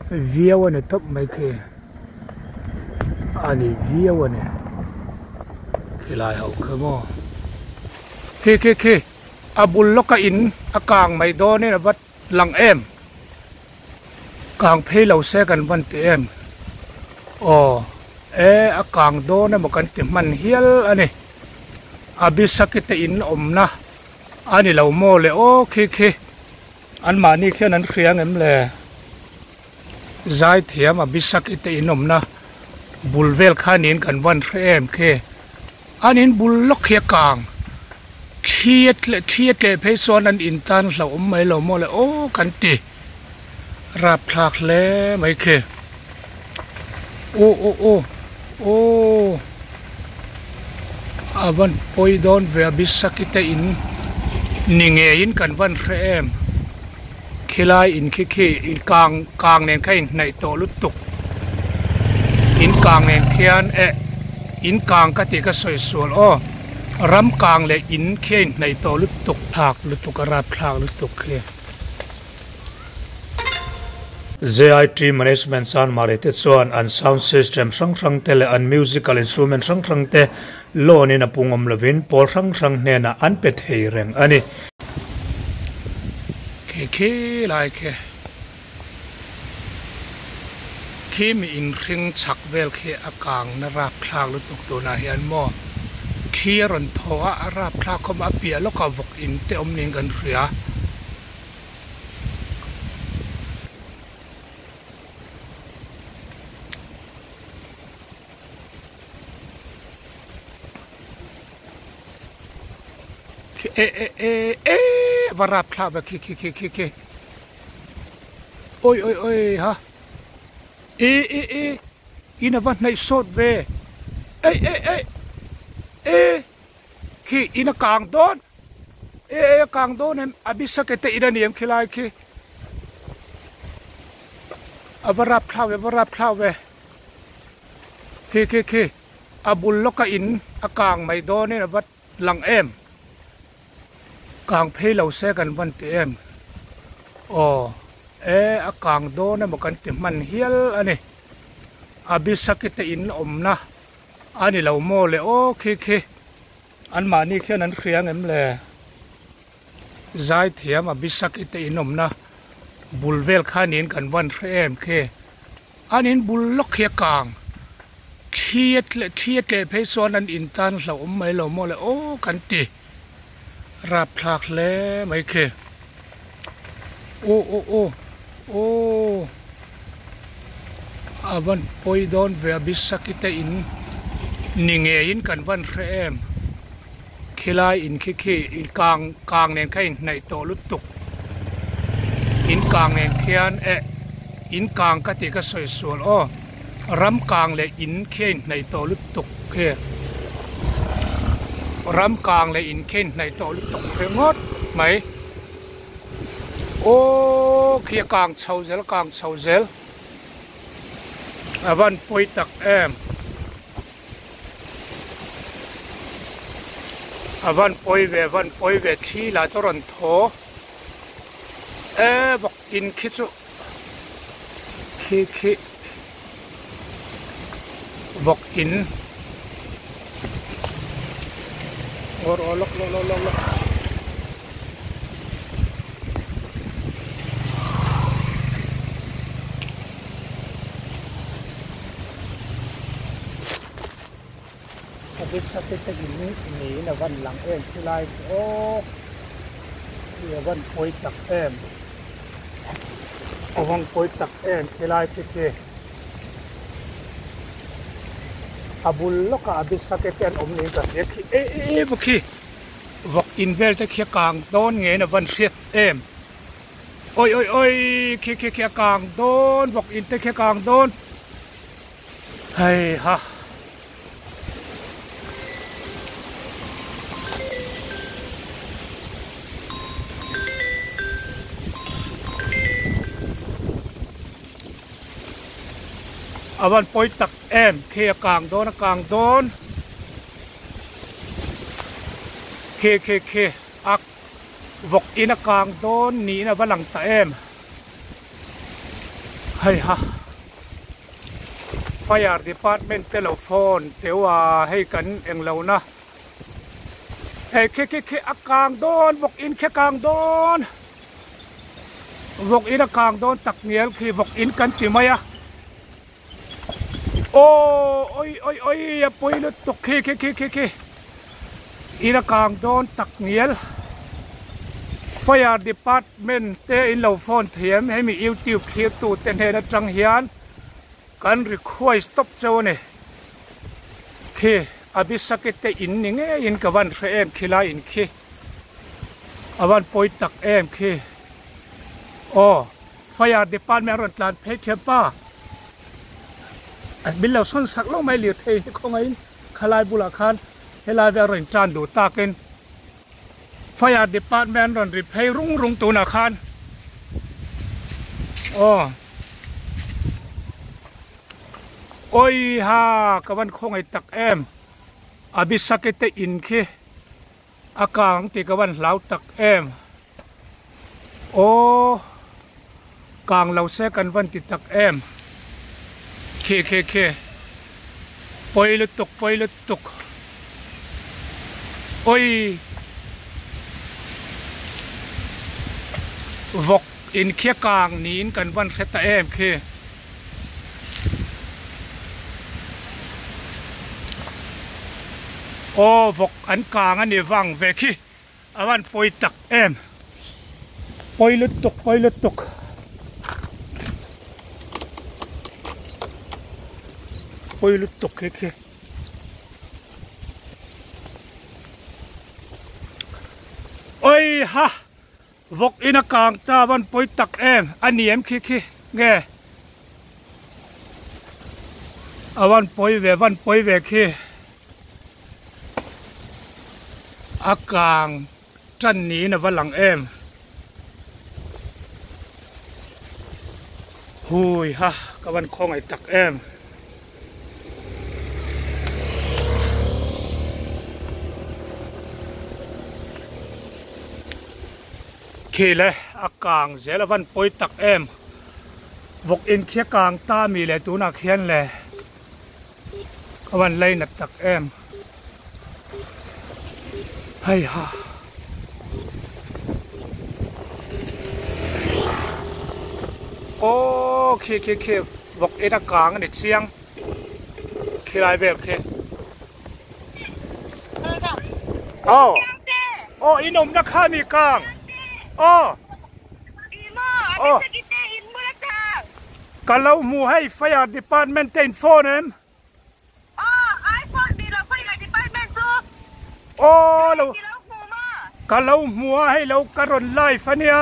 Viau a ni tawp mai khi a ni viau a ni khilai ho kha maw khi khi khi a bul lawka in a kang mai dawn in a va lang em kang phei lo se kan van ti em aw e a kang dawn emaw kan ti hman hial a ni Abisaki te in awmna a ni lo maw le aw khi khi. Anmahni khian an hria ang em le? Zaithiam Abisaki te in awmna bul vel kha niin kan van hre em khi. An in bul lawk hi a kang. Thli a tleh thli a tleh phei chuan an in tan hlauhawm mai lo maw le aw kan ti rapthlak hle mai khi. Aw aw aw aw a van pawi dawn ve Abisaki te in ni ngeiin kan van hre em khilai in khi khi in kang kang nen kha inhnaih tawh lutuk in kang nen khian eh in kang ka tih ka sawi sual aw ram kang leh in khi a inhnaih tawh lutuk thlak lutuk a rapthlak lutuk khi. JIT Management Sanmari te chuan an sound system hrang hrang te leh an musical instrument hrang hrang te loan in a pung awm lovin pawl hrang hrang hnenah an pe thei reng a ni. Khi khi lai khi khi mi inhring chhak vel khi a kang na rapthlak lutuk tunah hian maw thli a rawn thaw a, a rapthlak khawm a, a piah lawkah vawk in te awm niin kan hria. E e e e va rap thla ve khi khi khi khi khi oi oi oi ha e e e in ava hnaih sawt ve ei ei ei e Khi in a kang dawn e e a kang dawn em Abisake te in a ni em khilai khi a va rap thlau ve a va rap thlau ve khi khi khi a bul lawka in a kang mai dawn in a va lang em kang phei lo se kan van ti em aw e a kang dawn emaw kan ti hman hial a ni Abisake te in awmna. A ni lo maw le aw khi khi anmahni khian an hria ang em le? Zaithiam Abisaki te in awmna bul vel kha niin kan van hre em khi. An in bul lawk hi a kang. Thli a tleh thli a tleh phei chuan an in tan hlauhawm mai lo maw le aw kan ti rapthlak hle mai khi. Aw aw aw aw a van pawi dawn ve a Bisaki te in ni ngeiin kan van hre em khilai in khi khi in kang kang nen kha inhnaih tawh lutuk in kang nen khian eh in kang ka tih ka sawi sual aw ram kang leh in khi a inhnaih tawh lutuk khi ram kang leh in khi a inhnaih tawh lutuk ringawt mai. Aw khi a kang chho zel a kang chho zel a van pawi tak em a van pawi ve a van pawi ve thli lah chu a rawn thaw e vawk in khi chu khi khi vawk in awr aw lawk lawk lawk lawk lawk. A bisa te te in niin a van lang em khilai chu aw khi a van pawi tak em a van pawi tak em khilai te khi a bul lawkah a bisa te te an awm niin ka hria khi e e e khi vawk in vel te khi a kang dawn ngeiin a van hriat em awi awi awi khi khi khi a kang dawn vawk in te khi a kang dawn hei ha. A van pawi tak em khi a kang dawn a kang dawn. Khi khi khi a vawk in a kang dawn niin a va lang ta em. Hei ha Fire department te lo phone teuh a hei kan englo na hei khi khi khi a kang dawn vawk in khi a kang dawn vawk in a kang dawn tak ngial khi vawk in kan ti mai a aw oi oi oi a pawi lutuk khi khi khi khi khi in a kang dawn tak ngial fire department te in lo phone thiam hemi youtube thlir tu te hnen atang hian kan request tawp cheu a ni khi Abisake te in ni ngeiin ka van hre em khi lai in khi a van pawi tak em khi aw fire department a rawn tlan phei thiam pa a min lo sawn sak lo mai lirthei hi khawngaihin khalai bulah khan helai vel a rawn tan duh takin fire department an rawn ri phei rung rung tunah khan aw awiha ka van khawngaih tak em Abisake te in khi a kang tih ka van hlau tak em aw kang lo se kan van ti tak em khi khi khi pawi lutuk pawi lutuk awi vawk in khi a kang niin kan van hre ta em khi. Aw vawk an kang a ni vang ve khi a van pawi tak em pawi lutuk pawi lutuk pawi lutuk khi khi oi ha Vawk in a kang ta van pawi tak em a ni em khi khi nge a van pawi ve van pawi ve khi a kang tan niin a va lang em hui ha ka van khawngaih tak em. Khi le a kang zel a van pawi tak em vawk in khi a kang ta mi le tunah khian le ka van lainat tak em hei ha. Aw khi khi khi vawk in a kang a ni chiang khilai vel khi aw aw in awmna kha mi kang aw aw ka lo hmu hei fire department te in phone em aw lo ka lo hmu a hei lo ka rawn live a nia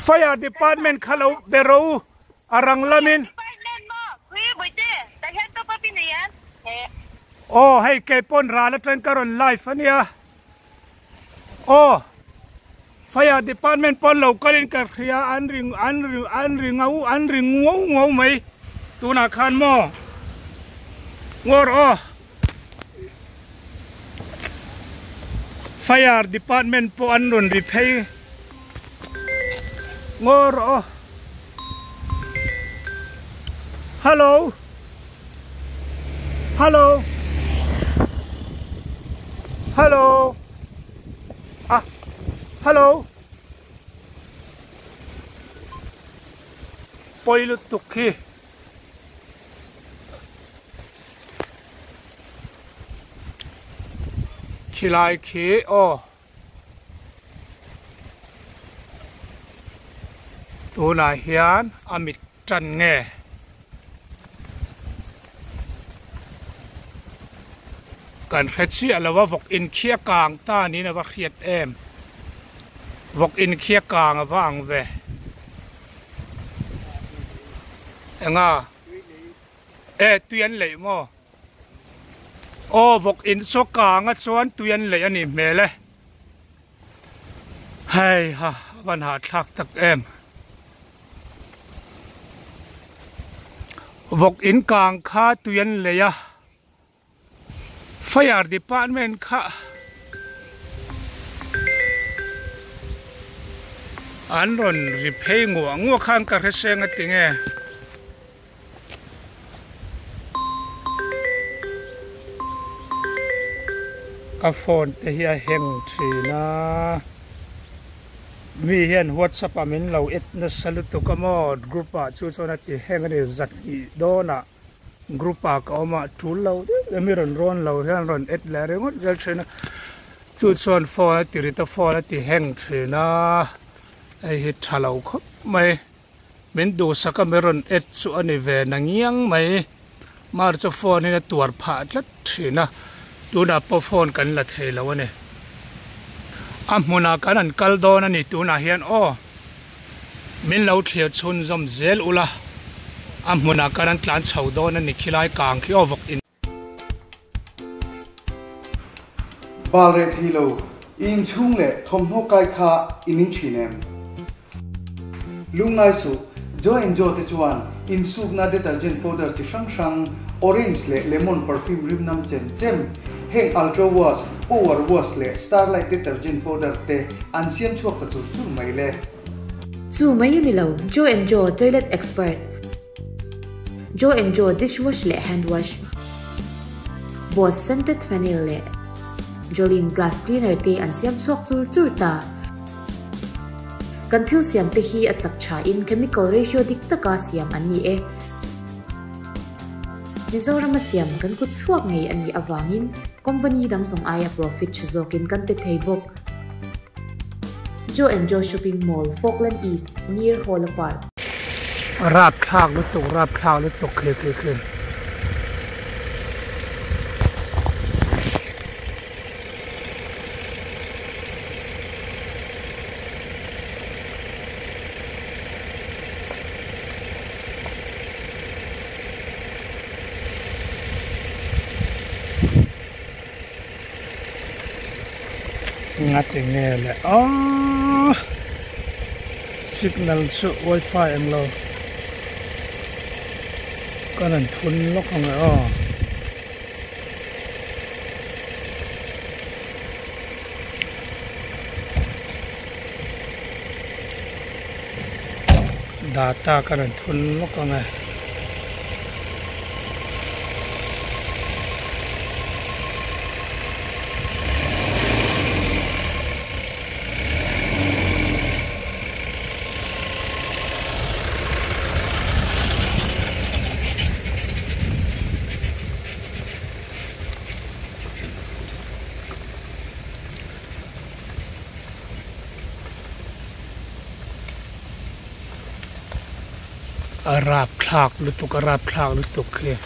fire department kha lo be ro a rang lamin aw hei kei pawn ral atang ka rawn live a nia. Aw fire department pawn lo kalin ka hria an ri an ri an ri ngau an ri ngau ngau mai tunah khan maw ngawr aw fire department pawh an rawn ri phei ngawr aw hello. Hello Hello Ah Hello Pawi lutuk khi Khilai khi aw Tunah hian a mit Ṭan nge? Kan hre chiah lo a, vawk inkhia kang ta niin a va hriat em? Vawk inkhia kang a va ang ve. Enga? E, tui an leih maw? Aw, vawk in saw kang a chuan tui an leih a nih hmel e. Hei ha, a van hahthlak tak em. Vawk in kang kha tui an lei a, Fire department kha. An rawn ri phei nguah nguah khan ka hre seng a ti nge. Ka phone te hi a heng thin a, mi hian whatsapp ah min lo add nasa lutuk a maw group ah chu chuan a ti heng a ni zahnih dawnah group ah ka awm a tul lo deuh deuh mi rawn rawn lo hian rawn add leh ringawt zel thin a chu chuan phone a ti rit a phone a ti heng thin a hei hi tha lo khawp mai. Min duhsak a mi rawn add chu a ni ve na ngiang mai. Mar chu phone in a tuar phah tlat thin a, tunah pawh phone kan la thei lo a ni. A hmunah kan han kal dawn a ni tunah hian aw. Min lo thlir chhunzawm zel ula, a hmunah kan han tlan chho dawn a ni khilai kang khi aw vawk in. Bal reh thei lo, i inchhung leh thawmhnaw kai kha i ning thin em? Lungngai suh, Joe and Joe te chuan insukna detergent powder chi hrang hrang, orange leh lemon perfume rim nam chem chem, heng Ultra Wash, Power Wash leh Starlight detergent powder te an siam chhuak ta chur chur mai le. Chu mai a ni lo, Joe and Joe toilet expert. Joe and Joe dishwash leh hand wash, Boss scented phenyl leh Jolene glass cleaner te an siam chhuak chur chur ta. Kan thil siam te hi a chak tha in chemical ratio dik taka siam an ni e. Mizorama siam kan kut chhuak ngei a nih avangin company dang zawng aia profit tha zawkin kan pe thei bawk. Joe and Joe Shopping Mall, Falkland East, near Hawla Park. Rapthlak lutuk rapthlak lutuk khi khi khi. Ngati nge le aw signal chu wifi ang lo ka rawn thun lawk ang e aw. Data ka rawn thun lawk ang e. A rapthlak lutuk a rapthlak lutuk khi.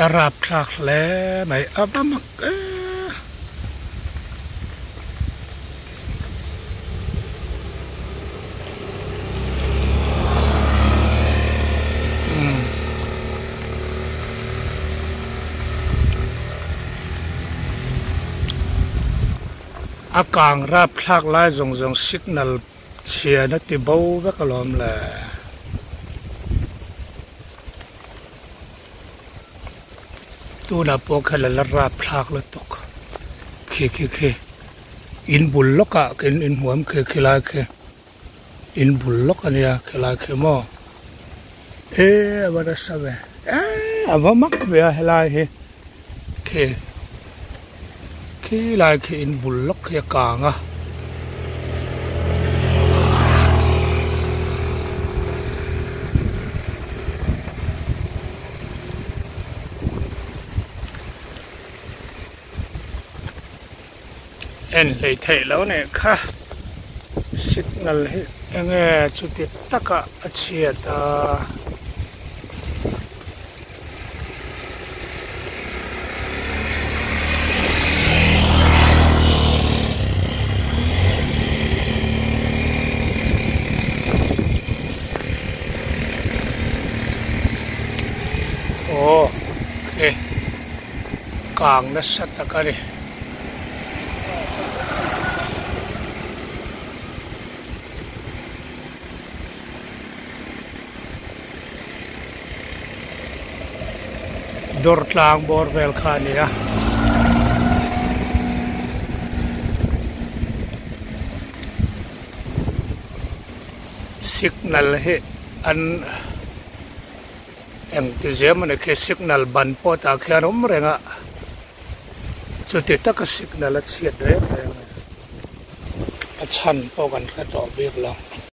A rapthlak hle mai a va mak e. A kang rapthlak lai zawng zawng signal chhian a ti bo vek alawm le. Tunah pawh khan a la rapthlak lutuk khi khi khi in bul lawkah khian in hmuam khi khi lai khi. In bul lawk a nia khilai khi maw e a va nasa ve e a va mak ve a helai hi khi khilai khi in bul lawk hi a kang a. En hlei theih loh nih kha signal hi enge chuti taka a chhiat a. Aw khi kang nasa tak a ni. Dawr tlang bawr vel kha a ni a. Signal hi an engti zem a ni khi signal ban pawh tah khian a awm reng a chuti taka signal a chhiat reng reng a ni a chhan pawh kan hre tawh bik lo.